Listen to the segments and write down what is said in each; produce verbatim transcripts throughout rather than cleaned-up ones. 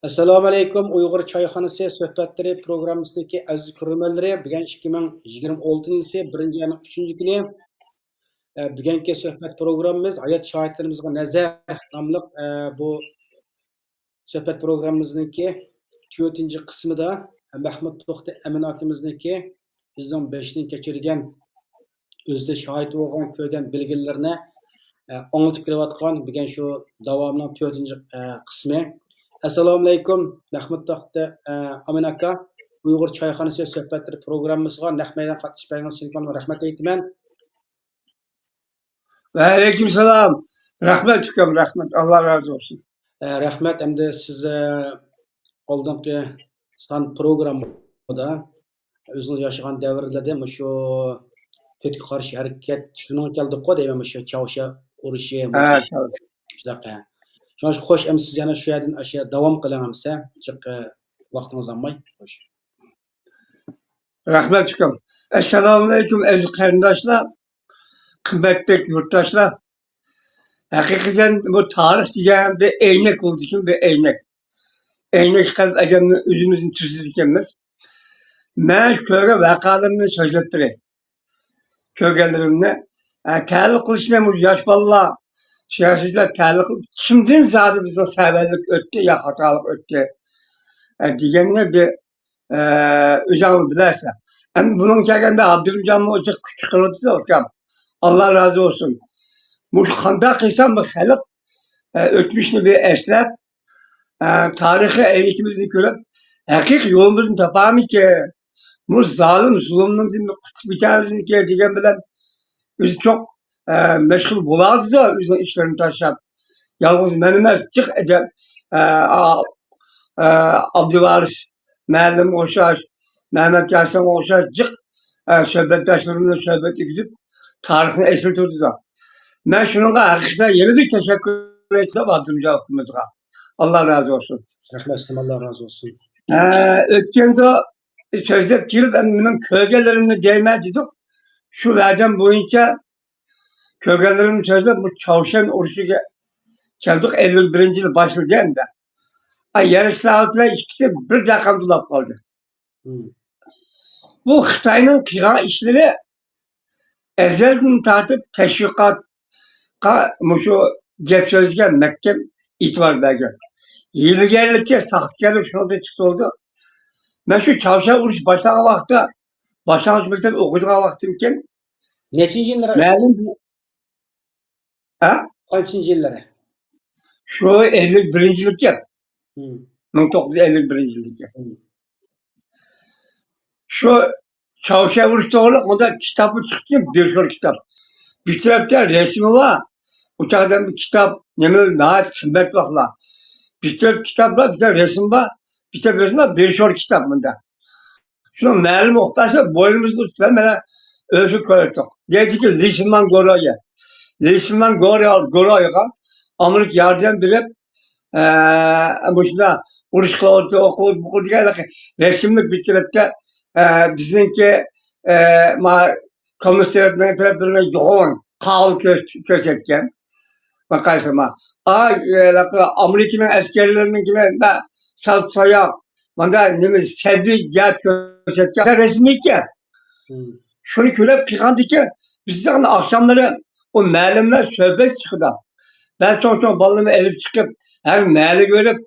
ئەسسالامۇئەلەيكۇم، ئۇيغۇر چايخانىسى سۆھبەتلىرى پروگراممىسىدىكى ئەزىز كۆرۈرمەنلىرى، بۈگۈن ئىككى مىڭ يىگىرمە ئالتىنچى يىلى بىرىنچى ئاينىڭ ئۈچىنچى كۈنى. ئە، بۈگۈنكى سۆھبەت پروگراممىمىز ھايات شاھىتلىرىمىزغا نەزەر ناملىق، ئە، بۇ سۆھبەت پروگراممىمىزنىڭكى تۆتىنچى قىسمىدا مەھمۇد توختى ئەمىن ئاكىمىزنىڭكى ئۆزىنىڭ بېشىدىن كەچۈرگەن، ئۆزى شاھىت بولغان، كۆرگەن، بىلگەنلىرىنى، ئە، ئاڭلىتىپ كېلىۋاتقان بۈگۈن شۇ داۋامىنىڭ تۆتىنچى، ئە، قىسمى. ئەسسالامۇئەلەيكۇم، مەھمۇد توختى، ئە، ئامىن ئاكا. ئۇيغۇر چايخانىسى سۆھبەتلىرى پروگراممىسىغا نەق مەيدان قاتنىشىپ بەرگىنىڭىز ئۈچۈن رەھمەت ئېيتىمەن. ۋەئەلەيكۇم سالام. رەھمەت ئۇكام، رەھمەت. ئاللا رازى بولسۇن. ئە، رەھمەت. ئەمدى سىز، ئە، ئالدىنقى سان پروگراممىدا ئۆزىڭىز ياشىغان دەۋرلەردە مۇشۇ تۆتكە قارشى ھەرىكەت شۇنىڭغا كەلدۇققۇ دەيمەن، مۇشۇ چاۋشيەن ئۇرۇشى، مۇشۇ شۇنداق، ھە. شۇڭا خوش، ئەمدى سىز يەنە شۇ يەردىن ئاشۇ داۋام قىلىڭ ئەمسە، جىق، ئە، ۋاقتىڭىزنى ئالماي. خوش. رەھمەت ئۇكام. ئەسسالامۇئەلەيكۇم ئەزىز قېرىنداشلار، قىممەتلىك يۇرتداشلار. ھەقىقەتەن بۇ تارىخ دېگەن بىر ئەينەك بولىدىكەن، بىر ئەينەك. ئەينەككە قاراپ ئادەمنى ئۆزىمىزنى تۈزىدىكەنمىز. مەن كۆرگەن ۋەقەلىرىمنى سۆزلەپ بېرەي. كۆرگەنلىرىمنى، ئە، تەلىق قىلىشنى بۇ ياش بالىلار، سىياسىيچىلار تەلىق قىلىپ، كىمدىن زادى بىزنىڭ سەۋەنلىك ئۆتتى يا خاتالىق ئۆتتى، ئە، دېگەننى بىر، ئە، ئۆزۈڭلار بىلەرسىلەر. ئەمدى بۇنىڭغا كەلگەندە ئابدۇرېھىمجانمۇ جىق كۈچ چىقىرىۋاتىدۇ ئۇكام. ئاللا رازى بولسۇن. مۇشۇ قانداق قىلسام بۇ خەلق، ئە، ئۆتمۈشنى بىر ئەسلەپ، ئە، تارىخىي ئەينىكىمىزنى كۆرۈپ، ھەقىقىي يولىمىزنى تاپارمىكىن؟ بۇ زالىم زۇلۇمدىن قۇتۇلۇپ كېتەرمىكىن دېگەن بىلەن ئۆزى چوق، ئە، مەشغۇل بولاتىدۇ ئۆزىنىڭ ئىشلىرىنى تاشلاپ. يالغۇز مەن ئەمەس، جىق ئەجەب، ئە، ئا-، ئە، ئابدۇۋارىس مۇئەللىمگە ئوخشاش، مەمەت ياسىنغا ئوخشاش جىق، ئە، سۆھبەتداشلىرىمنى سۆھبەت ئېتكۈزۈپ، تارىخنى ئەسلىتىۋاتىدۇ. مەن شۇنىڭغا ھەقىقەتەن يەنە بىر تەشەككۈر ئېيتىمەن ئابدۇرېھىم ئۇكىمىزغا. ئاللا رازى بولسۇن. رەھمەت سىزگە، ئاللا رازى بولسۇن. ئە، ئۆتكەندە سۆزلەپ كېلىپ، ئەمدى مېنىڭ كۆرگەنلىرىمنى دەيمەن دېدۇق. شۇ ۋەدەم بويىچە كۆرگەنلىرىمنى سۆزلەپ، بۇ چاۋشيەن ئۇرۇشىغا كەلدۇق، ئەللىك بىرىنچى يىلى باشلىدى ئەمدى. ئا، يەر ئىسلاھاتى بىلەن ئىككىسى بىر دەقىقە توختاپ قالدى. مم. بۇ خىتاينىڭ قىلغان ئىشلىرى ئەزەلدىن تارتىپ تەشۋىقاتقا، مۇشۇ گەپ سۆزگە مەھكەم ئېتىبار بەرگەن. ھىيلىگەرلىككە، ساختىكارلىق شۇنىڭدىن چىقىپ تۇرىدۇ. مەن شۇ چاۋشيەن ئۇرۇشى باشلانغان ۋاقىتتا، باشلانغۇچ مەكتەپتە ئوقۇيدىغان ۋاقتىمكەن. نەچچىنچى يىللىرى؟ مەلۇم. ھە؟ قانچىنچى يىللىرى؟ شۇ ئەللىك بىرىنچى يىلكەن. مم. مىڭ توققۇز يۈز ئەللىك بىرىنچى يىلدىكەن. مم. شۇ چاۋشيەن ئۇرۇشى توغرىلىق ئۇنداق كىتابمۇ چىقتى، بىر شور كىتاب. بىر تەرەپتە رەسىمى بار. ئۇ چاغدا بىر كىتاب، نېمە، ناھايىتى قىممەت ۋاقىتلار. بىر تەرەپ كىتاب بار، بىر تەرەپ رەسىم بار، بىر تەرەپ رەسىم بار، بىر شور كىتاب مۇندا. شۇنىڭ مەلۇم ئوقۇپ بەرسە، بوينىمىزنى تۇتۇپ مانا ئۆلۈشنى كۆرەتتۇق. دەيدىكى، لىسىمان گورايە. لىسىمان گورايە، گورايەغا ئامېرىكا ياردەم بېرىپ، ئە، مۇشۇنداق ئۇرۇش قىلىۋاتىدۇ، ئوقۇ، بۇقۇ دېگەن رەسىملىك بىر تەرەپتە، ئە، بىزنىڭكى، ئە، ما، كوممۇنىست تەرەپنىڭ تەرەپلىرىنى يوغان قاغىل كۆر-، كۆرسەتكەن. باقايسىما. ئا، ئامېرىكىنىڭ ئەسكەرلىرىنىڭكىنى ساز ساياق، ماندا نېمە، سەبىي گەپ كۆرسەتكەن رەسىملىككەن. مم. شۇنى كۆرۈپ قىلغاندىكىن، بىز ئاخشاملىرى ئۇ مەلۇملار سۆھبەت چىقىدۇ. مەن چوڭ-چوڭ بالىلىرىمنى ئېلىپ چىقىپ، ھەر مەھەللىگە بېرىپ،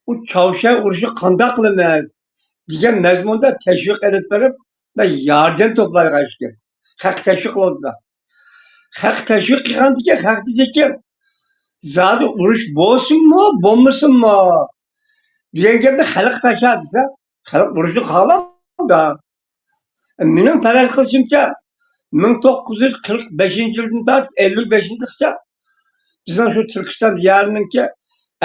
ئۇ چاۋشيەن ئۇرۇشى قانداق قىلىمىز دېگەن مەزمۇندا تەشۋىق ئېلىپ بېرىپ، ياردەم توپلايدىغان ئىكەن. خەق تەشۋىق قىلىۋاتىدۇ. خەق تەشۋىق قىلغاندىكىن، خەق دېدىكى، زادى ئۇرۇش بولسۇنمۇ، بولمىسۇنمۇ دېگەن گەپنى خەلق تاشلاۋاتىدۇ. خەلق ئۇرۇشنى خالامدا. مېنىڭ پەرەز قىلىشىمچە، مىڭ توققۇز يۈز قىرىق بەشىنچى يىلدىن تارتىپ ئەللىك بەشىنچى يىلغىچە بىزنىڭ شۇ تۈركىستان دىيارىنىڭكى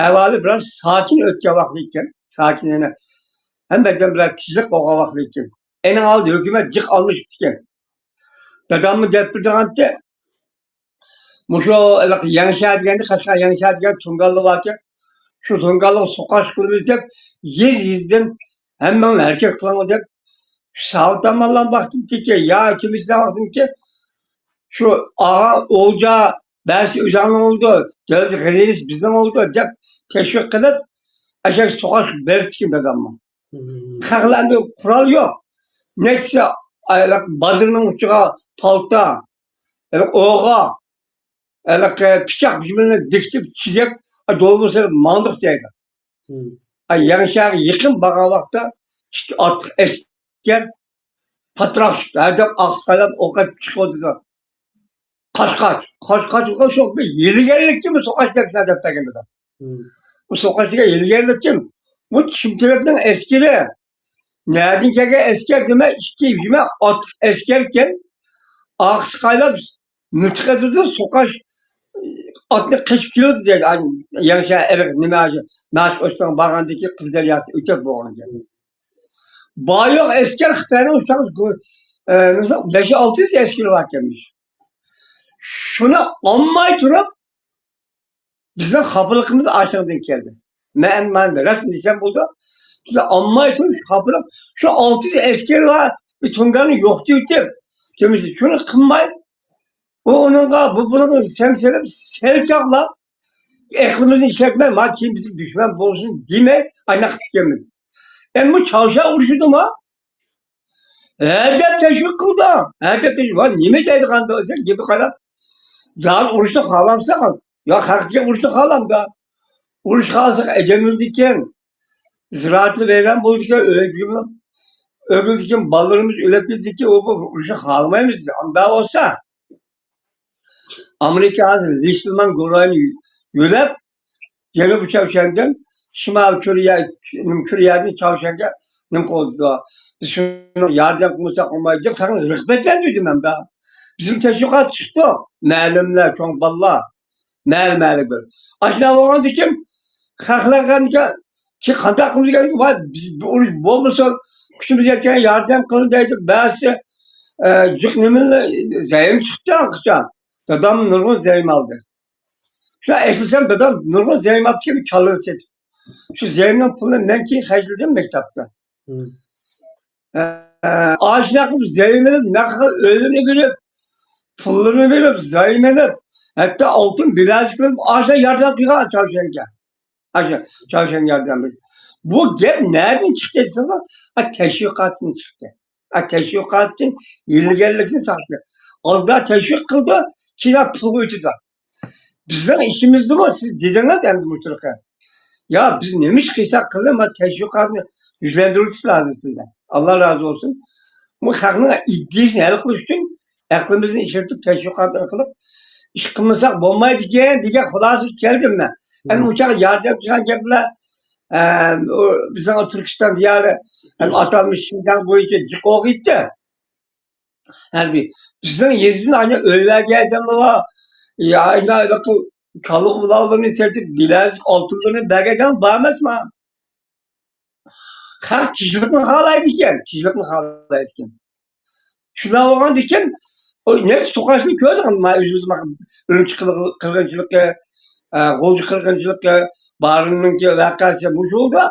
ئەھۋالى بىراز ساكىن ئۆتكەن ۋاقىت ئىكەن. ساكىن، يەنى ھەممە ئادەم بىراز تىنچلىق بولغان ۋاقىت ئىكەن. ئەينى ھالدا ھۆكۈمەت جىق ئالمىشىپتىكەن. داداممۇ دەپ بېرىدىغانتى، مۇشۇ ھېلىقى يەڭشە دېگەندە، قەشقەر يەڭشە دېگەن تۇڭگانلار باركەن، شۇ تۇڭگانلارغا سوقاش قىلىمىز دەپ، يېزا-يېزىدىن ھەممىڭلار ھەرىكەت قىلىڭلار دەپ، ساۋۇت ئامانلار ۋاقتىمىزدىكى، يا كىمسىلەر ۋاقتىمىزدىكى، شۇ ئاغا ئولجا بەزى ئۆزۈڭنىڭ بولىدۇ، دۆلەت خەزىنىسى بىزنىڭ بولىدۇ دەپ تەشۋىق قىلىپ، ئەشەك سوقاش بېرىپتىكەن داداممۇ. خەقلەردە قورال يوق. نەچچە ئايلىق بادىرنىڭ ئۇچىغا پالتا، ئوغا، ھېلىقى پىچاق بىلەن بېكىتىپ، چىگىپ، دولىمۇ سېلىپ ماڭدۇق دەيدۇ. ئا، يەڭشەگە يېقىن بارغان ۋاقىتتا ئىككى ئاتلىق ئەسكەر پاتراق چىقتى. ھەدەپ ئاقسىقايلار ئوق ئېتىپ چىقىۋاتىدۇ. قاچ، قاچ، قاچ، قاچ، قاچ، شۇ بىر ھىيلىگەرلىككىمۇ سوقاش دەپ، دەپ بەرگەن دەپ. بۇ سوقاش دېگەن ھىيلىگەرلىككىن. بۇ چىمتىرەتنىڭ ئەسكىرى. نەدىن كەلگەن ئەسكەر دېمە، ئىككى يۈز ئاتلىق ئەسكەركەن. ئاقسىقايلار مىلتىق ئېتىدۇ، سوقاش ئاتنى قېچىپ كېلىۋاتىدۇ دەيدۇ. ئاي، يەڭشە ئېرىق نېمە، ناشىق ئۆستەڭ بارغاندىكى قىزىل دەرياسى ئۆتۈپ بولغان ئىكەن. بايوق ئەسكەر خىتاينىڭ ئۇشتاق، ئە، بەش ئالتە يۈز ئەسكىرى باركەنمىش. شۇنى ئالماي تۇرۇپ، بىزنىڭ خاپىلىقىمىز ئاشۇنىڭدىن كەلدى. مەن، مەن راستىنى دېسەم بولىدۇ. بىز ئالماي تۇرۇپ خاپىلىق، شۇ ئالتە يۈز ئەسكەر بار، بىر تۇڭگاننى يوقىتىۋېتىپ، تۆمۈرچى شۇنى قىلماي، ئۇ ئۇنىڭغا، بۇ بۇنىڭغا سەم سېلىپ، سەل چاغلاپ، ئەقلىمىزنى ئىشلەتمەي، ما كېيىن بىزگە دۈشمەن بولسۇن دېمەي، ئايناق كەتكەنمىز. ئەمما چاۋشيەن ئۇرۇشىدىمۇ؟ ھەدەپ تەشۋىق قىلدى. ھەدەپ تەشۋىق، ۋاي، نېمە دەيدىغاندۇ دېسەك، گېپى قاراپ، زادى ئۇرۇشنى خالامساق، يا خەقتىكى ئۇرۇشنى خالامدا. ئۇرۇش خالىساق، ئادەم ئۆلىدىكەن، زىرائەتلەر ۋەيران بولىدىكەن، ئۆلىدىكەن، ئۆگۈلدىكەن، بالىلىرىمىز ئۆلۈپ كېتىدىكەن، ئۇ، بۇ ئۇرۇشنى خالىمايمىز. ئاندا بولسا، ئامېرىكا ھازىر لىسلىمان گۇرۇھىنى يۆلەپ، جەنۇبىي چاۋشيەندىن شىمالىي كورېيە، نېمە، كورېيەدىن چاۋشيەنگە نېمە قىلىۋاتىدۇ. بىز شۇنىڭغا ياردەم قىلمىساق بولمايدۇ دەپ، خەقنى رىغبەتلەندۈردى مەن دە. بىزمۇ تەشۋىقات چىقتۇق. مەلۇملار، چوڭ بالىلار. مەلۇم، مەلۇم بىر. ئاشۇنداق بولغاندىكىن، خەقلەرگە كى-، قانداق قىلىمىز كېرەك؟ ۋاي، بىز بۇ ئۇرۇش بولمىسۇن، كۈچىمىز يەتكەن ياردەم قىلىڭ دەيدۇ. بەزىسى، ئە، جىق نېمىنى، زەيىم چىقتى ئاڭقىچە. دادام نۇرغۇن زەيىم ئالدى. شۇ ئەسلىسەم دادام نۇرغۇن زەيىم ئاپتىكەن، كاللىنى سېتىپ. شۇ زەيىمنىڭ پۇلىنى مەن كېيىن خەجلىدىم مەكتەپتە. ئە، ئاشۇنداق قىلىپ زەيىم ئېلىپ، نەق ئۆيلىرىنى بېرىپ، پۇللىرىنى بېرىپ، زەيىم ئېلىپ، ھەتتا ئالتۇن بىلەزۈك ئېلىپ، ئاشۇنداق ياردەم قىلغان چاۋشيەنگە. ئاشۇ چاۋشيەن ياردەم بېرىپ. بۇ گەپ نەدىن چىقتى دېسىڭىز، ئا، تەشۋىقاتتىن چىقتى. ئا، تەشۋىقاتتىن ھىيلىگەرلىكنى ساقلىدى. ئالدىدا تەشۋىق قىلىدۇ، كېيىن پۇلغا ئۆتىدۇ. بىزنىڭ ئىچىمىزدىمۇ سىز دېدىڭىز ئەمدى مۇشۇنىقى. يا، بىز نېمە ئىش قىلساق قىلىمىز، ما تەشۋىقاتنى يۈزلەندۈرۈۋېتىش لازىم سىزدە. ئاللا رازى بولسۇن. بۇ خەقنىڭ ئىدىيىسىنى ھەل قىلىش ئۈچۈن ئەقلىمىزنى ئىشلىتىپ، تەشۋىقات ئارقىلىق ئىش قىلمىساق بولمايدىكەن دېگەن خۇلاسىگە كەلدىم مەن. ئەمدى ئۇ چاغ ياردەم قىلغان گەپلەر، ئە، ئۇ بىزنىڭ تۈركىستان دىيارى، ئەمدى ئاتالمىش شىنجاڭ بويىچە جىق بولغىيتتى. ھەربىي. بىزنىڭ يېزىدىن ئانا ئۆيلەرگە ئادەملەر بار. يا، ئانا كاللا ئۇلاغلىرىنى سېتىپ، بىلەزۈك ئالتۇنلىرىنى بەرگەن ئادەم بار ئەمەسما؟ خەق تىنچلىقنى خالايدىكەن، تىنچلىقنى خالايدىكەن. شۇنداق بولغاندىكىن، ئۇ نەچچە توقاچنى كۆردۇق، ما، ئۆزىمىز، ما، ئۈرۈمچى قىرغ-، قىرغىنچىلىقى، ئە، غۇلجا قىرغىنچىلىقى، بارىننىڭكى ۋەقەسى مۇشۇ بولدى.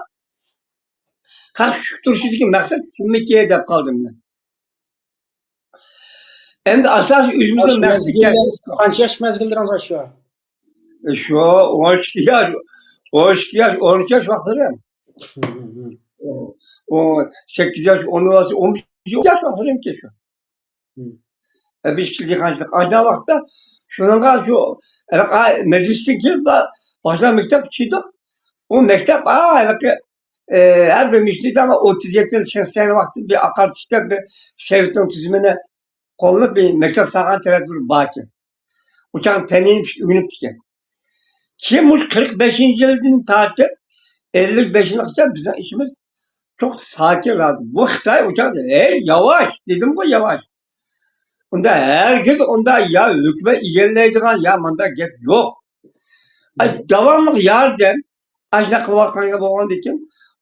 خەق شۈكتۈرۈشىدىكى مەقسەت شۇمىكى دەپ قالدىم مەن. ئەمدى ئاساسىي ئۆزىمىزنىڭ مەقسىتى. قانچە ياش مەزگىللىرىڭىز شۇ؟ شۇ ئون ئىككى ياش، ئون ئىككى ياش، ئون ئۈچ ياش ۋاقىتلىرىم. ئون سەككىز ياش، ئون، ئون بەش ياش ۋاقىتلىرىمكى شۇ. بىز دېھقانچىلىق ئاشۇنداق ۋاقىتتا شۇنىڭغا شۇ، مەجلىستىن كېلىپ باشلاپ مەكتەپ چىقتۇق. ئۇ مەكتەپ، ئا، ھېلىقى ئى، ھەر بىر مۇشۇنداق ئوتتۇز يەتتە يىل شېڭ شىسەنىڭ ۋاقتىدا بىر ئاقارتىشتا بىر سوۋېتنىڭ تۈزۈمىنى قوللىنىپ بىر مەكتەپ سالغان تەرەپلىرى باركەن. ئۇ چاغ پەننى ئۆگىنىپتىكەن. كېيىن مۇشۇ قىرىق بەشىنچى يىلدىن تارتىپ ئەللىك بەشىنچى يىلغىچە بىزنىڭ ئىشىمىز چوق ساكىت راھەت. بۇ خىتاي ئۇ چاغدا، ھەي، ياۋاش، دېدىمغۇ، ياۋاش. ئۇندا ھەرگىز ئۇندا يا ھۆكۈمەت ئىگىلەيدىغان، يا مۇنداق گەپ يوق. ئاي، داۋاملىق ياردەم، ئاشۇنداق قىلىۋاتقانغا بولغاندىكىن،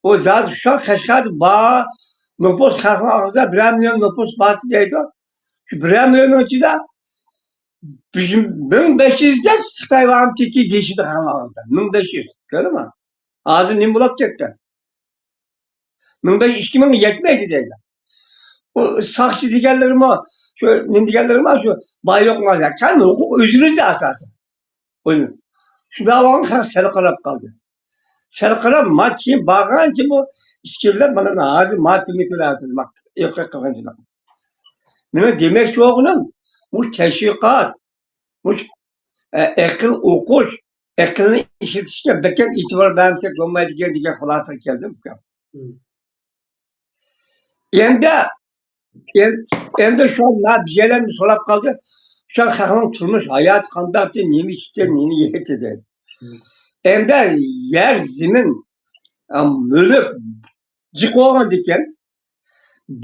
ئۇ زادى شۇ قەشقەردە بار نوپۇس، خەقنىڭ ئاغزىدا بىرەر مىليون نوپۇس بار دەيدۇ. شۇ بىرەر مىليوننىڭ ئىچىدە مىڭ بەش يۈز دە خىتاي بارمىكى دېيىشىدۇ خەقنىڭ ئاغزىدا. مىڭ بەش يۈز، كۆردۈڭمۇ؟ ھازىر نېمە بولۇپ كەتتى؟ مىڭ بەش يۈز، ئىككى مىڭ يەتمەيدۇ دەيدۇ. ئۇ ساقچى دېگەنلىرىمۇ، شۇ نېمە دېگەنلىرىمۇ، شۇ بايلىقىڭلار، قان ھوقۇق ئۆزىمىزدە ئاساسەن. شۇنداق بولغان خەق سەل قاراپ قالدى. سەل قاراپ، ما كېيىن بارغانچە بۇ ئىچكىرىلەپ، مانا ھازىر ما كۈننى كۆرەتىز، ما ئېقىق قىلغان شۇنداق. مېنىڭ دېمەكچى بولغىنىم، بۇ تەشۋىقات، بۇ، ئە، ئەقىل ئوقۇش، ئەقىلنى ئىشلىتىشكە بەكرەك ئېتىبار بەرمىسەك بولمايدىكەن دېگەن خۇلاسىگە كەلدىم، ئۇكام. مم. ئەمدى، ئەم-، ئەمدى شۇ ما بىر يەرلەرنى سوراپ قالدى. شۇ خەقنىڭ تۇرمۇش ھاياتى قانداقتى، نېمە ئىچتى، نېمە يېدى دەيدۇ. مم. ئەمدى يەر، زېمىن، ئە، مۈلۈك جىق بولغاندىكىن،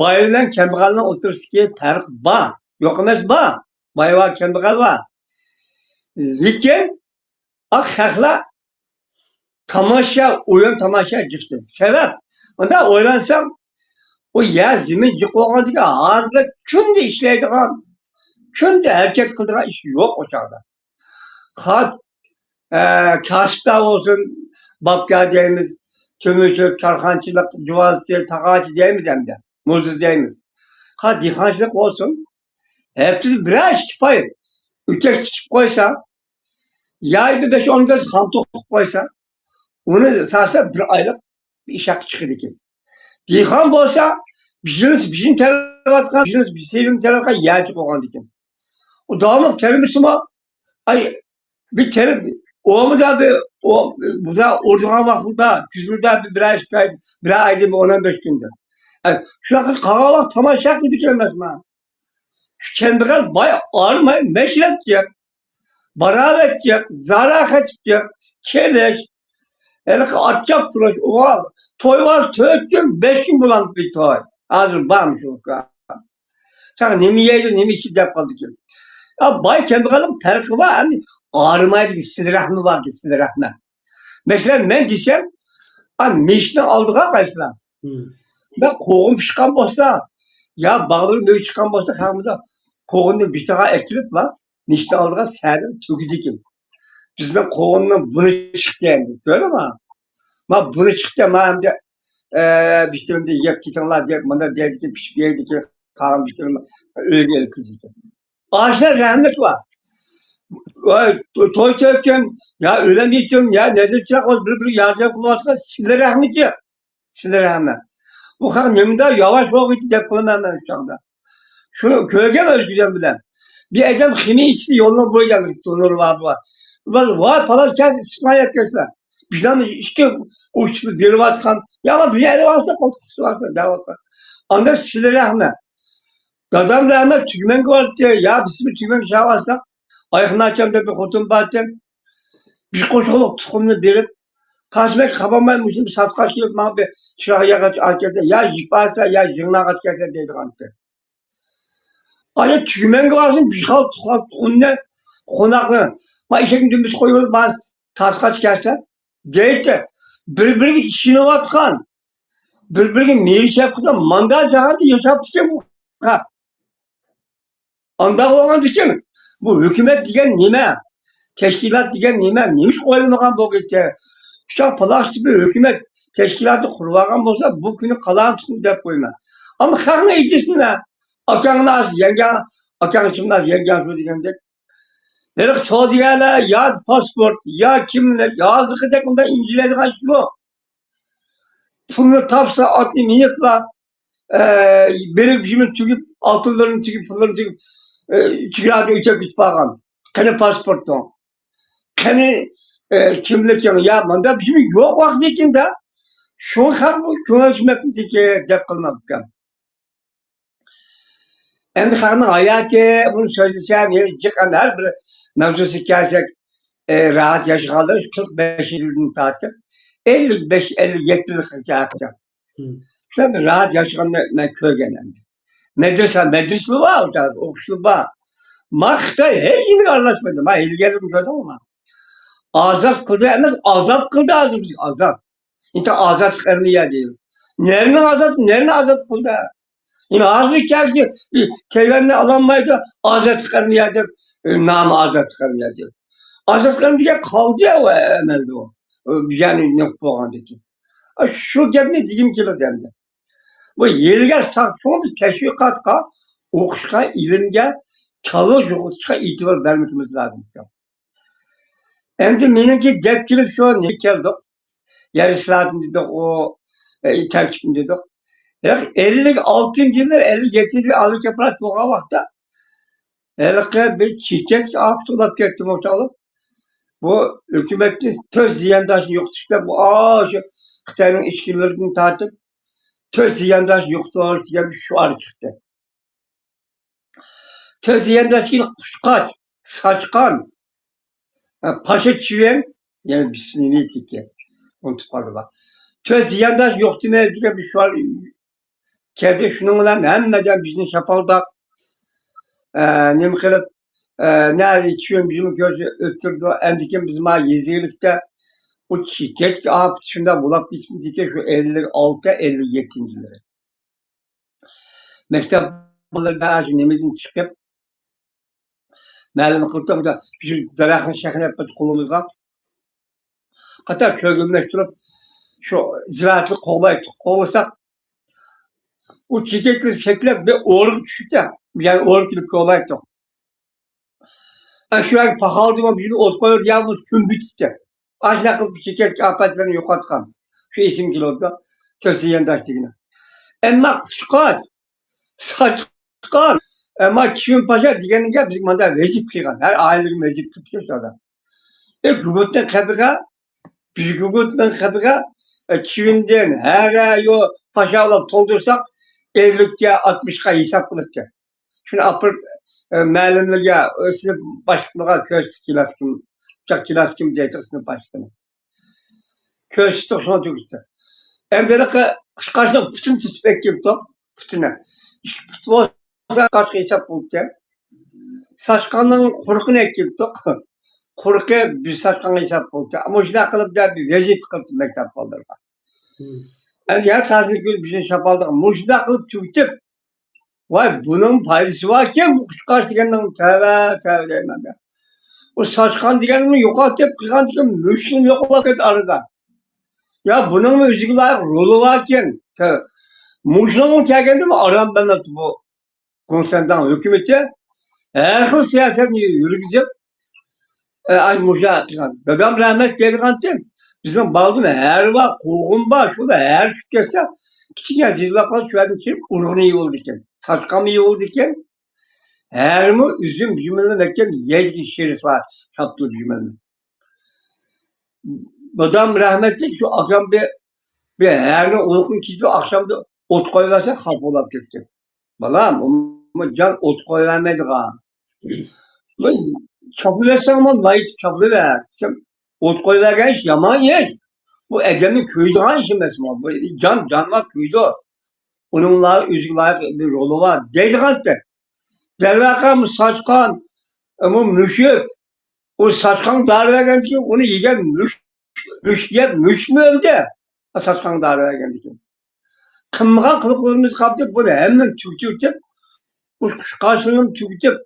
باي بىلەن كەمبەغەلنىڭ ئوتتۇرىسىدىكى پەرق بار. يوق ئەمەس، بار. باي بار، كەمبەغەل بار. لېكىن، ئاق خەقلەر تاماشا، ئويۇن تاماشا جىقتى. سەۋەب، مۇنداق ئويلانسام، ئۇ يەر زېمىن جىق بولغاندىكىن، ھازىر كۈندە ئىشلەيدىغان، كۈندە ھەرىكەت قىلىدىغان ئىش يوق ئۇ چاغدا. خا-، ئە، كاسىپلار بولسۇن، بابكار دەيمىز، تۆمۈرچىلىك، كارخانىچىلىق، جۇۋازچى، تاقاچى دەيمىز ئەمدى، موزدۇز دەيمىز. خا، دېھقانچىلىق بولسۇن، ھەپتىدە بىرەر ئىككى پاي ئۆتۈك تىكىپ قويسا، يا بىر بەش-ئون گىرۋاس خام توقۇپ قويسا، ئۇنى سالسا بىر ئايلىق بىر ئىش ھەققى چىقىدىكەن. دېھقان بولسا، بىزنس بېشىنى تېرىۋاتقان، بىزنس سېۋىنى تېرىۋاتقان يەرچى بولغاندىكىن. ئۇ داۋاملىق تېرىمىسىمۇ، ئاي، بىر تېرىپ، ئومىدا بىر، ئو-، بۇدا ئۇرىدىغان ۋاقتىدا، كۈزلىدە بىر، بىرەر ئىككى ئاي، بىرەر ئايدىن بىر ئون ئون بەش كۈندە. ئاي، شۇنداق قىلىپ قالغان ۋاقىت تاماشا قىلىدىكەن ئەمەسمۇ. شۇ كەمبەغەل باي ئارىماي مەشرەپ جىق، باراۋەت جىق، زاراخەت جىق، چېلىش، ھېلىقى ئات چاپتۇرۇش، ئۇغا توي بار، تۆت كۈن، بەش كۈن بولامدۇ بىر توي. ھازىر بارمۇ شۇ؟ تاغ نېمە يەيدۇ، نېمە ئىچىدۇ دەپ قالدىكەن. يا، باي كەمبەغەلنىڭ پەرقى بار، ئەمدى ئارىمايدىكى سىلە رەھمى باركى، سىلە رەھمە. مەسىلەن، مەن دېسەم، ئا، مېشىتنىڭ ئالدىغا قايسىلار؟ مم. بىر قوغۇن پىشقان بولسا، يا باغلىرى مۆي چىققان بولسا، خەقمىزدا قوغۇننى بىتىغا ئەكىلىپ، لا، مېشىتنىڭ ئالدىغا سەدىن تۆكىدىكەن. بىزنىڭ قوغۇننىڭ بۇنى چىقتى ئەمدى. كۆردۈڭمۇ؟ ما بۇنى چىقتى، ما ئەمدى، ئە، بىتىمدە يەپ كېتىڭلار دەپ، مۇنداق دەيدىكەن، پىشىپ يەيدىكەن، قالغان بىتىمنى ئۆيگە ئېلىپ كېتىدىكەن. ئاشۇنداق رەھمەت بار. ۋاي، تو-، توي تۆكۈن، يا ئۆلۈم يېتىم، يا نەزىر چىراغ، بىر-بىرىگە ياردەم قىلىۋاتقان سىلە رەھمىتى. سىلە رەھمەت. بۇ خەق نېمىدا ياۋاش بولغىيتى دەپ قىلىمەن مەن شۇ چاغدا. شۇنى كۆرگەن ئۆز كۆزۈم بىلەن. بىر ئادەم خىمىيە ئىچسە يولنى بويىدا نۇر بار، بار. بىز، ۋاي، پالان كەس ئىسمائىل كەسلەر. بىزدىن ئىككى ئۇچۇپ بېرىۋاتقان، يا بىر يەرگە بارسا، قولتۇق قىسىۋاتقان، دەۋاتقان. ئاندا سىلە رەھمەت. دادام رەھمەت تۈگمەنگە باراتتى. يا بىز بىر تۈگمەنگە چاغىرساق، ئايخان ئاچام دەپ بىر خوتۇن بارتى. بىر قوشۇقلۇق تۇخۇمنى بېرىپ، قاسىمەك قابالماي مۇشۇنى بىر ساتقاچ كېلىپ، ماڭا بىر چىراغ ياغاچ ئالىپ كەلسە، يا يىپ ئالسا، يا يىڭنە ئالىپ كەلسە دەيدىغانتى. ئايا تۈگمەنگە بارسۇن، بىر خال تۇخۇم ئۇننى قوناقنى، ما ئېشەكنى دۈمبىسى قويۇۋېلىپ، ما تارتقاچ كەلسە دەيتتى. بىر-بىرىگە ئىشىنىۋاتقان، بىر-بىرىگە مېھىر شەپقىتى ماندا جاھاندا ياشاپتىكەن بۇ خەق. ئانداق بولغاندىكىن، بۇ ھۆكۈمەت دېگەن نېمە؟ تەشكىلات دېگەن نېمە؟ نېمىشقا ئويلىمىغان بولغىيتى؟ شۇ پالاقچى بىر ھۆكۈمەت تەشكىلاتى قۇرۇۋالغان بولسا، بۇ كۈنى قالغان تۇخۇم دەپ قويىمەن. ئەمما خەقنىڭ ئىدىيىسى نېمە؟ ئاكاڭنى ئاز يەڭگەن، ئاكاڭ چىمناز يەڭگەن سۇ دېگەندەك. ھېلىقى سودىگەرلەر يا پاسپورت، يا كىملىك، يا ھازىرقىدەك ئۇنداق ئىنجىلەيدىغان ئىش يوق. پۇلنى تاپسا، ئاتنى مىنىپلا، ئە، بېرىپ بىزمۇ تۈگۈپ، ئالتۇنلىرىنى تۈگۈپ، پۇللىرىنى تۈگۈپ، ئە، چېگرادىن ئۆتۈپ كېتىپ قالغان. قېنى پاسپورتۇڭ؟ قېنى، ئە، كىملىكىڭ؟ يا ماندا بىزمۇ يوق ۋاقتىكىن دە. شۇڭا خەق بۇ كۆڭۈل ئېچىپ مەپتىكى دەپ قىلماپتىكەن. ئەمدى خەقنىڭ ھاياتى، بۇنى سۆزلىسەم، يەنە جىق، ئەمدى ھەر بىر مەۋزۇسىغا كەلسەك، ئە، راھەت ياشىغانلار قىرىق بەش يىلدىن تارتىپ، ئەللىك بەش، ئەللىك يەتتە يىلغىچە ھەقىچە. مم. شۇنداق بىر راھەت ياشىغاننى مەن كۆرگەن ئەمدى. مەدرىسە، مەدرىسىلەر بار، ئوقۇشلار بار. ما خىتاي ھېچ نېمىگە ئارىلاشمىدى. ما ھىيلىگەرلىكنى كۆردۈڭمۇ؟ ئازاد قىلدى ئەمەس، ئازاد قىلدى ھازىر بىزگە، ئازاد. ئىنتا ئازادلىق ئەرمىيە دەيدۇ. نېرىنى ئازاد، نېرىنى ئازاد قىلدى. يەنە ھازىر كەلسە، تەيۋەننى ئالالمايدۇ، ئازادلىق ئەرمىيە دەپ، ئە، نامى ئازادلىق ئەرمىيە دەپ. ئازادلىق ئەرمىيە قالدى ئۇ ئەمەلدە ئۇ. ئۇ يەنى نېمە بولغاندىكىن. ئا، شۇ گەپنى دېگۈم كېلىدۇ ئەمدى. بۇ ھىيلىگەر ساق چوڭ بىز تەشۋىقاتقا، ئوقۇشقا، ئىلىمگە، كاللا يوغىنىتىشقا ئېتىبار بەرمىكىمىز لازىم. ئەمدى مېنىڭكى دەپ كېلىپ شۇ نېمە كەلدۇق؟ يەر ئىسلاھاتىنى دېدۇق، ئۇ، ئە، تەركىبىنى دېدۇق. ھېلىقى ئەللىك ئالتىنچى يىلى، ئەللىك يەتتىنچى يىلى ئامېرىكا پىراس بولغان ۋاقىتتا، ھېلىقى بىر چېكەتكە ئاپىتى بولاپ كەتتىمۇ چاغلىق. بۇ ھۆكۈمەتنى تۆت زىيانداشنى يوقىتىش دەپ، ئاشۇ خىتاينىڭ ئىچكىرىلىرىدىن تارتىپ، تۆت زىيانداشنى يوقىتىۋالىش دېگەن بىر شوئار چىقتى. تۆت زىيانداش دېگەن قۇشقاچ، ساچقان، ئە، پاشا چۈەن، يەنە بىسمىنى ئېيتتىكەن. ئۇنتۇپ قالدىم. تۆت زىيانداش يوقىتىمىز دېگەن بىر شوئار كەلدى. شۇنىڭ بىلەن ھەممىدىن بىزنى شاپالداق، ئە، نېمە قىلىپ، ئە، نەدە چۈەن بىزمۇ كۆرسە ئۆتتۈردى. ئەندىكىن بىز ما يېزا ئىگىلىكتە بۇ چېكەتكە ئاپىتى شۇنداق بولاپ كېتىپتىكەن، شۇ ئەللىك ئالتە، ئەللىك يەتتىنچى يىللىرى. مەكتەپ بالىلىرى شۇ نېمىدىن چىقىپ، مەلۇم قىلدۇق، شۇ دەرەخنىڭ شېخىنى ئېلىپ قولىمىزغا قاتار كۆرگۈنلەشتۈرۈپ، شۇ زىرائەتنى قوغلايتتۇق. قوغلىساق، ئۇ چېكەتكە سەكرەپ بىر ئورىغا چۈشتى. يەنە ئورىغا كېلىپ كولايتتۇق. ئە، شۇ يەرگە پاخال دېگەن بىر ئوت قويۇپ، يالغۇز كۈن بىتىپتۇ. ئاشۇنداق قىلىپ چېكەتكە ئاپەتلەرنى يوقاتقان. شۇ ئېسىمگە كېلىۋاتىدۇ. تۆت زىيانداش دېگىنى. ئەمما قۇشقاچ، ساچقان، ئەمما چىۋىن پاشا دېگەنگە بىز ماندا ۋەزىپە قىلغان. ھەر ئائىلىگە ۋەزىپە قىلىپ كەلسە ئادەم. ئە، گۇگۇتنىڭ قېپىغا، بىز گۇگۇتنىڭ قېپىغا، ئە، چىۋىندىن، ھەرە، يو، پاشا بىلەن تولدۇرساق، ئەللىككە، ئاتمىشقا ھېساب قىلاتتى. شۇنى ئاپىرىپ، ئە، مەلىملىگە، ئە، سىنىپ باشلىقىغا كۆرسىتىپ كېلەسكىم، چاق كېلەسكىم دەيتتۇق سىنىپ باشلىقىنى. كۆرسىتىپ شۇنى تۈگىتتى. ئەمدى ھېلىقى قۇشقاچنىڭ پۇتىنى تۇتۇپ ئەكېلىپتۇق. پۇتىنى. ئىككى پۇت بولسا قاچقا ھېساب بولىدىكەن. ساچقاننىڭ قۇرىقىنى ئەكېلىپتۇق. قۇرىقى بىر ساچقانغا ھېساب بولىدىكەن. مۇشۇنداق قىلىپ دەپ ۋەزىپە قىلىپتۇ مەكتەپ بالىلىرىغا. ئەمدى يەنە تازىلىق كۈنى بىزنى شاپالداق مۇشۇنداق قىلىپ تۈگىتىپ، ۋاي، بۇنىڭ پايدىسى باركەن، بۇ قۇشقاچ دېگەننىڭ، تەۋە، تەۋە دەيمەن دە. ئۇ ساچقان دېگەننى يوقاتىپ قىلغاندىكىن مۈشۈكنى يوقلاپ كەتتى ئارىدا. يا بۇنىڭمۇ ئۆزىگە لايىق رولى باركەن. تەۋە. مۇشۇنىڭغا كەلگەندە ئارام بەرمەپتۇ بۇ گۇڭسەنداڭ ھۆكۈمىتى. ھەر خىل سىياسەتنى يۈرگۈزۈپ، ئە، ئاي، مۇشۇ قىلغان. دادام رەھمەت دەيدىغانتى، بىزنىڭ بالدۇردا ھەرە بار، قوغۇن بار، شۇلار ھەرە چۈشۈپ كەتسە، كىچىككىنە جىزلاپ قالسا، شۇ يەردىن چىقىپ ئۇرۇغنى يەۋالىدىكەن. ساچقانمۇ يەۋالىدىكەن. ھەرىمۇ ئۈزۈم، جۈمىلىنى ئەكەپ يەيدىكەن شېرىشلار، شاپتۇل جۈمىلىنى. دادام رەھمەتلىك شۇ ئاكام بىر، بىر ھەرىنىڭ ئۇرۇقىنى كېچىدە ئاخشامدا ئوت قويۇۋەرسە خاپا بولاپ كەتكەن. بالام، ئۇمۇ جان ئوت قويۇۋەرمەيدىغان. چاپلىۋەتسەڭمۇ لايىتىپ چاپلىۋەر دېسەم، ئوت قويۇۋەرگەن ئىش يامان ئىش. بۇ ئادەمنى كۆيىدىغان ئىش ئەمەسمۇ. بۇ جان، جانىۋار كۆيىدۇ. ئۇنىڭ ئۆزىگە لايىق بىر رولى بار دەيدىغانتى. دەرۋەقە، بۇ ساچقان، بۇ مۈشۈك، ئۇ ساچقانغا دارى بەرگەندىن كېيىن ئۇنى يېگەن مۈشۈك، مۈشۈك يەپ مۈشۈكمۇ ئۆلدى. ساچقانغا دارى بەرگەندىن كېيىن. قىلمىغان قىلىقلىرىمىز قاپتى، بۇنى ھەممىنى تۈگىتىۋېتىپ، ئۇ قۇشقاچلىرىنى تۈگىتىپ،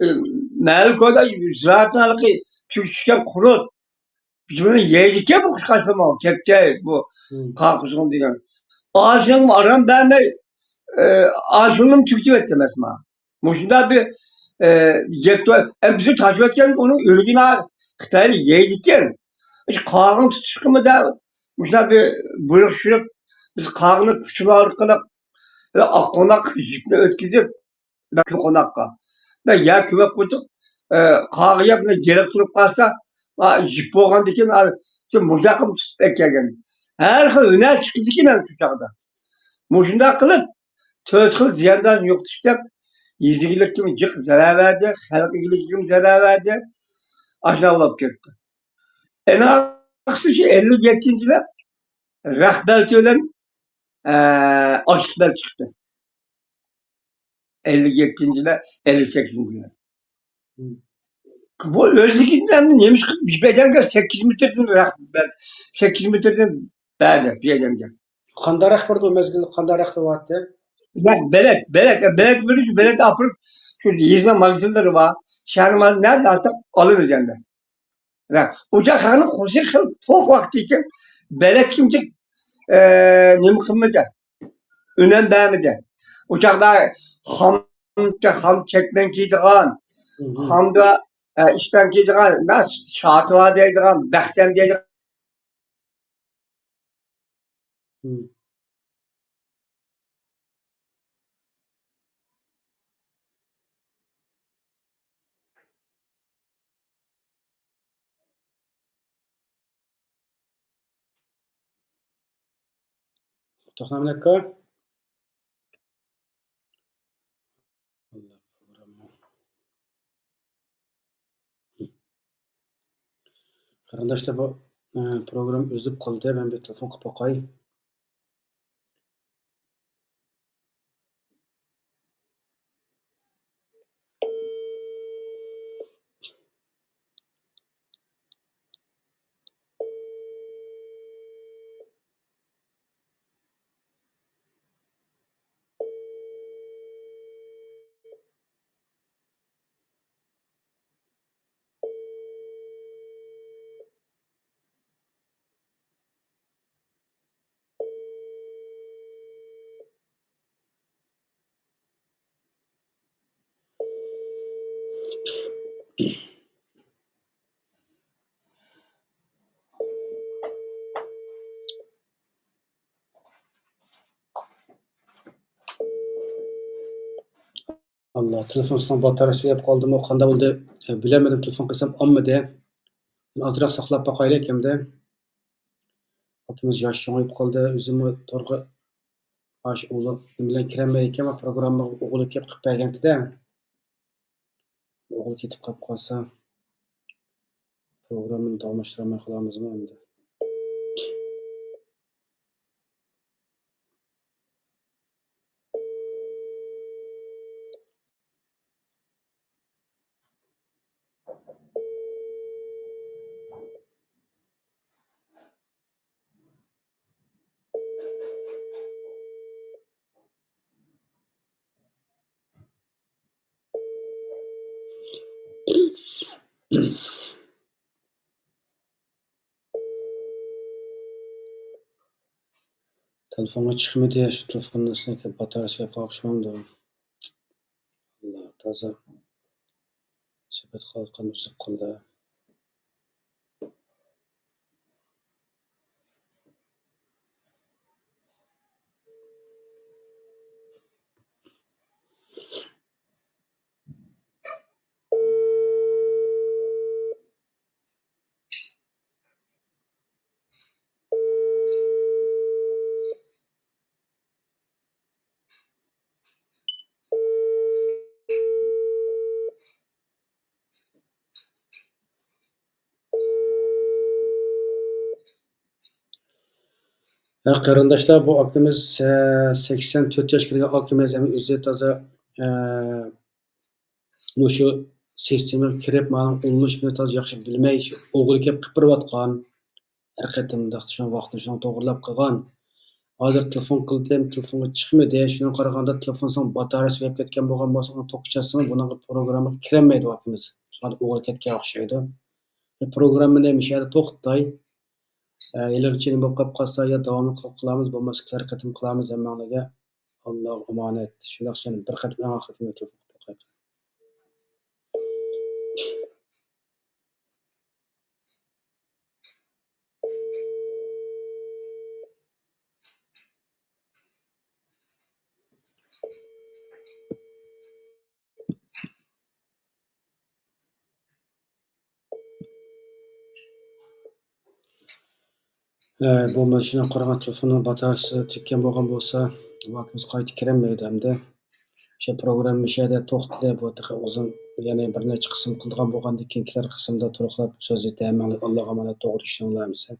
ئى، مەھەللە كويدا زىرائەتنىڭ ھېلىقى تۈگۈپ چۈشكەن قۇرۇت. بىز بۇنى يەيدىكەن بۇ قۇشقاچلىرىمۇ، كەپتەي، بۇ قاقۇزغۇن دېگەن. ئاشۇنىڭمۇ ئارام بەرمەي، ئى، ئاشۇنىمۇ تۈگىتىۋەتتى ئەمەسما. مۇشۇنداق بىر، ئە، يەپ تۇر-، ئە، بىزنى تاشلىۋەتكەن ئۇنىڭ ئۆلۈكىنى خىتايلار يەيدىكەن. شۇ قاغىنى تۇتۇشقىمۇ دە، مۇشۇنداق بىر بۇيرۇق چۈشۈرۈپ، بىز قاغىنى كۇچىلار ئارقىلىق، ئە، ئاققوناق يىپنى ئۆتكۈزۈپ، قوناققا. يا كۆمۈپ قويدۇق، ئە، قاغا يەپ، گېرىپ تۇرۇپ قالسا، ئا، يىپ بولغاندىكىن، ئا، شۇ مۇنداق قىلىپ تۇتۇپ ئەكەلگەن. ھەر خىل ھۈنەر چىقىدىكەن شۇ چاغدا. مۇشۇنداق قىلىپ، تۆت خىل زىياندارنى يوقىتىش دەپ، يېزا ئىگىلىكىگىمۇ جىق زەرەر بەردى، خەلق ئىگىلىكىگىمۇ زەرەر بەردى. ئاشۇنداق بولۇپ كەتتى. ئەنە ئاخىرسى شۇ ئەللىك يەتتىنچى يىلى رەخت بەلچى بىلەن، ئە، ئاشلىق بەلچى چىقتى. ئەللىك يەتتىنچى يىلى، ئەللىك سەككىزىنچى يىلى. بۇ ئۆزلۈكىدىن نېمە چىقىپ، بىر بەدەنگە سەككىز مېتىردىن رەخت بەر-، سەككىز مېتىردىن بەردى بىر ئادەمگە. قانداق رەخت بەردى ئۇ مەزگىلدە، قانداق رەخت بەردى؟ بەلەت، بەلەت، بەلەت بېرىش، بەلەت ئاپىرىپ، شۇ يېزىنىڭ ماگىزىنلىرى بار. شەھەر ماگىزىنى نەدە ئالساق ئالىمىز ئەمدى. ئۇ چاغ خەقنىڭ قورسىقى خېلى توق ۋاقتى ئىكەن، بەلەتكىمچە، ئە، نېمە قىلمىدى، ئۈنەم بەرمىدى. ئۇ چاغدا خام، خام چەكمەن كىيىدىغان، خامدا، ئە، ئىشتان كىيىدىغان، شاتىۋا دەيدىغان، بەختەم دەيدىغان. مم. توختامەن ئاكا. قېرىنداشلار، بۇ، ئە، پروگرامما ئۈزۈلۈپ قالدى. مەن بىر تېلېفون قىلىپ باقاي. ئاللا، تېلېفوننىڭ باتارېيىسى يەپ قالدىمۇ، قانداق بولدى؟ ئە، بىلەلمىدىم، تېلېفون قىلسام ئالمىدى. ئازراق ساقلاپ باقايلى ئەكەمدە. ئاكىمىز ياش چوڭىيىپ قالدى، ئۆزىمۇ تورغا ئاشۇ ئوغلى بىلەن كىرەلمەيدىكەن، پروگراممىغا ئوغلى كېلىپ قىلىپ بەرگەنتىدە. ئوغلى كېتىپ قاپ قالسا، پروگراممىنى داۋاملاشتۇرالماي قالامىزمۇ ئەمدى؟ تېلېفونغا چىقمىدى، شۇ تېلېفوننىڭ باتارېيىسى يەپ قالغان ئوخشىمامدۇ؟ ئاللا، تازا سۆھبەت قىلىۋاتقان ئۈزۈپ قالدى. ھە، قېرىنداشلار، بۇ ئاكىمىز، ئە، سەكسەن تۆت ياشقا كىرگەن ئاكىمىز، ھەم ئۆزى تازا، ئە، مۇشۇ سىستېمىغا كىرىپ، مانا ئۇلىنىشنى تازا ياخشى بىلمەي، شۇ ئوغرى كەپ قىلىپ بېرىۋاتقان. ھەر قېتىمدا شۇ ۋاقتىنى شۇنىڭ توغرىلاپ قىلغان. ھازىر تېلېفون قىلدىم، تېلېفونغا چىقمىدى. شۇنىڭغا قارىغاندا، تېلېفوننىڭ باتارېيىسى تۈگەپ كەتكەن بولغان بولسا، ئۇنى توكچاتسىڭىز، بۇنىڭغا پروگراممىغا كىرەلمەيدۇ ئاكىمىز. شۇڭا ئوغرى كەتكەن ئوخشايدۇ. پروگراممىنى مۇشۇ يەردە توختىتاي. ئە، ھېلىغىچە نېمە بولۇپ قاپ قالسا، يا داۋاملىق قىلىپ قىلىمىز، بولمىسا ھەر قېتىم قىلىمىز ھەممەڭلارگە. ئاللاغا ئامانەت. شۇنداق سەن بىر قېتىم، ئەڭ ئاخىرقى قېتىم ئۆتۈپ باقاي. ئە، بۇ مانا شۇنىڭ قارىغان تېلېفوننىڭ باتارېيىسى تۈگىگەن بولغان بولسا، ۋاكىمىز قايتا كىرەلمەيدۇ ئەمدى. شۇ پروگرامما مۇشۇ يەردە توختىدى، بۇ تېخى ئۇزۇن، يەنە بىر نەچچە قىسىم قىلىدىغان بولغاندىن كېيىن، كېلەر قىسىمدا تولۇقلاپ سۆزلىتەي، ھەممىڭلار ئاللاغا ئامانەت، توغرا چۈشىنىڭلار ئەمىسە.